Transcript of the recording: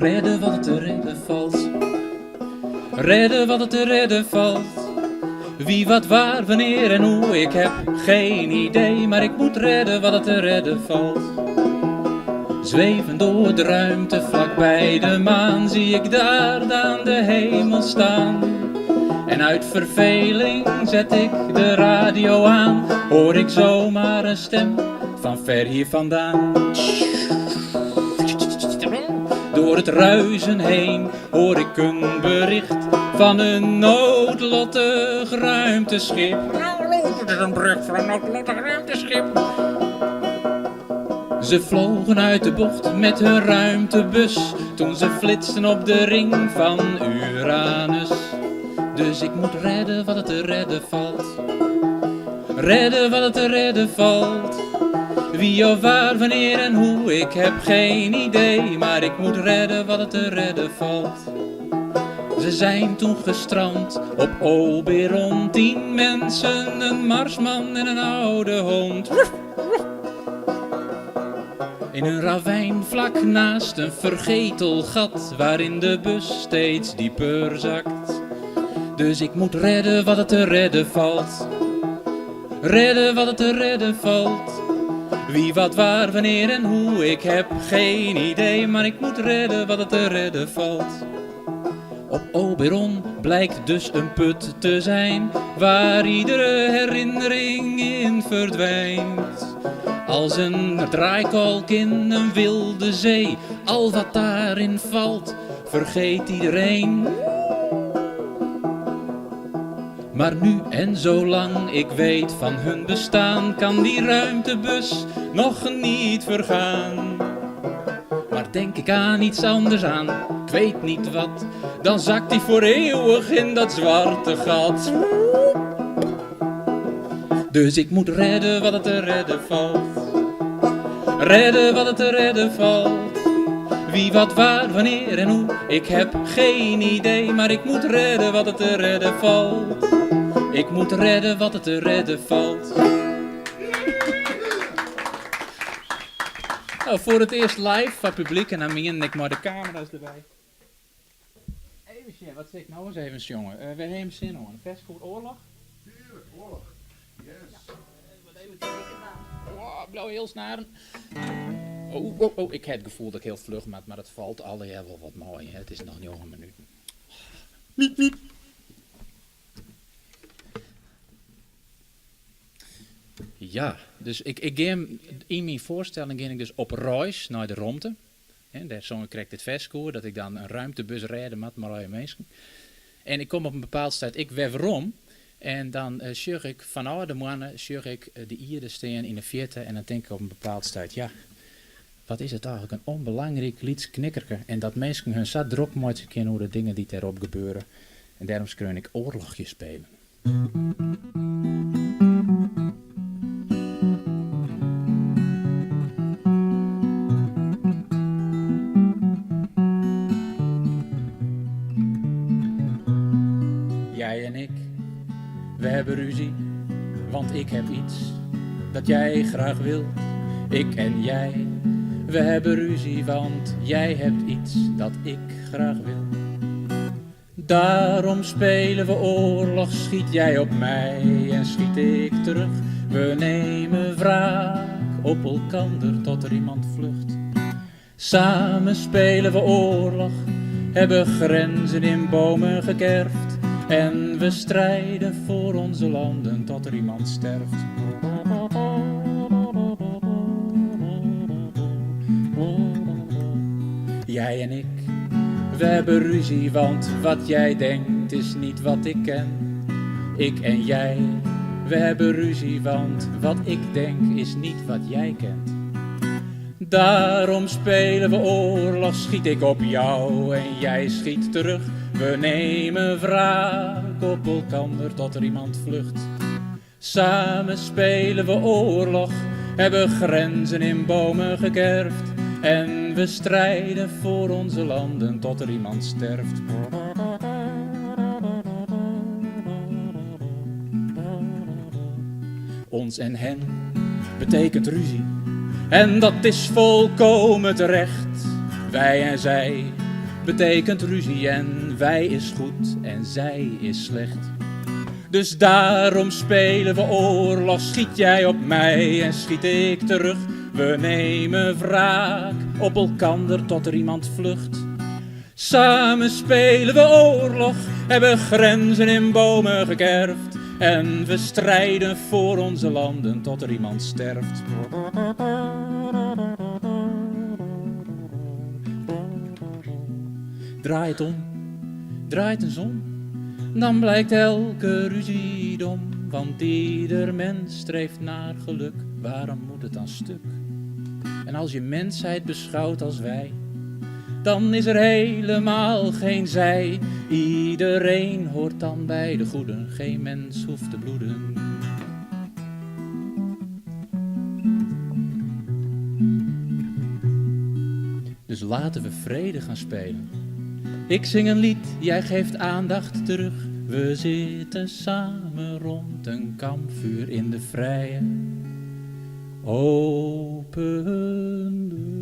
Rêde wat der te rêden falt. Rêde wat der te rêden falt. Wie, wat, waar, wannear en hoe, ik heb geen idee, maar ik moet redden wat er te redden valt. Zweven door de ruimte vlakbij de maan, zie ik daar aan de hemel staan. En uit verveling zet ik de radio aan, hoor ik zomaar een stem van ver hier vandaan. Door het ruisen heen hoor ik een bericht van een noodlottig ruimteschip. Het is een bericht van een noodlottig ruimteschip. Ze vlogen uit de bocht met hun ruimtebus toen ze flitsten op de ring van Uranus. Dus ik moet redden wat er te redden valt. Redden wat er te redden valt. Wie of waar, wanneer en hoe, ik heb geen idee, maar ik moet redden wat er te redden valt. Ze zijn toen gestrand op Oberon, 10 mensen, een marsman en een oude hond. In een ravijn vlak naast een vergetelgat, waarin de bus steeds dieper zakt. Dus ik moet redden wat er te redden valt. Redden wat er te redden valt. Wie, wat, waar, wanneer en hoe, ik heb geen idee, maar ik moet redden wat er te redden valt. Op Oberon blijkt dus een put te zijn, waar iedere herinnering in verdwijnt. Als een draaikolk in een wilde zee, al wat daarin valt, vergeet iedereen. Maar nu en zolang ik weet van hun bestaan, kan die ruimtebus nog niet vergaan. Maar denk ik aan iets anders aan, ik weet niet wat, dan zakt die voor eeuwig in dat zwarte gat. Dus ik moet redden wat er te redden valt. Redden wat er te redden valt. Wie, wat, waar, wanneer en hoe, ik heb geen idee, maar ik moet redden wat er te redden valt. Ik moet redden wat er te redden valt. Nou, voor het eerst live van publiek en dan meen ik maar de camera's erbij. Even zien, wat zeg ik nou eens even, jongen. We hebben zin in. Ferske oarloch? Tuurlijk, oarloch. Yes. Oh, blauwe heel snaren. Oh, oh, oh, ik heb het gevoel dat ik heel vlug maak, maar het valt allereerst wel wat mooi. Hè? Het is nog 9 minuten. Miep, miep. Ja, dus ik ga in mijn voorstelling ging ik dus op reis naar de romte. En daar zong ik krekt het ferske dat ik dan een ruimtebus rijden met maar mensen. En ik kom op een bepaald tijd, ik weer rom. En dan uh, ik van de mannen, zag ik de ierde staan in de vierte. En dan denk ik op een bepaald tijd, ja, wat is het eigenlijk een onbelangrijk lyts knikkerke. En dat mensen hun zat druk moeten kennen hoe de dingen die erop gebeuren. En daarom skreun ik oorlogje spelen. Jij en ik, we hebben ruzie, want ik heb iets dat jij graag wilt. Ik en jij, we hebben ruzie, want jij hebt iets dat ik graag wil. Daarom spelen we oorlog, schiet jij op mij en schiet ik terug. We nemen wraak op elkander tot er iemand vlucht. Samen spelen we oorlog, hebben grenzen in bomen gekerfd. En we strijden voor onze landen tot er iemand sterft. Jij en ik, we hebben ruzie, want wat jij denkt is niet wat ik ken. Ik en jij, we hebben ruzie, want wat ik denk is niet wat jij kent. Daarom spelen we oorlog, schiet ik op jou en jij schiet terug. We nemen wraak op elkander tot er iemand vlucht. Samen spelen we oorlog, hebben grenzen in bomen gekerfd. En we strijden voor onze landen tot er iemand sterft. Ons en hen betekent ruzie en dat is volkomen terecht. Wij en zij Betekent ruzie en wij is goed en zij is slecht. Dus daarom spelen we oorlog. Schiet jij op mij en schiet ik terug. We nemen wraak op elkander tot er iemand vlucht. Samen spelen we oorlog, hebben grenzen in bomen gekerfd. En we strijden voor onze landen tot er iemand sterft. Draai het om, draait eens om, dan blijkt elke ruzie dom. Want ieder mens streeft naar geluk, waarom moet het dan stuk? En als je mensheid beschouwt als wij, dan is er helemaal geen zij. Iedereen hoort dan bij de goeden, geen mens hoeft te bloeden. Dus laten we vrede gaan spelen. Ik zing een lied, jij geeft aandacht terug. We zitten samen rond een kampvuur in de vrije open lucht.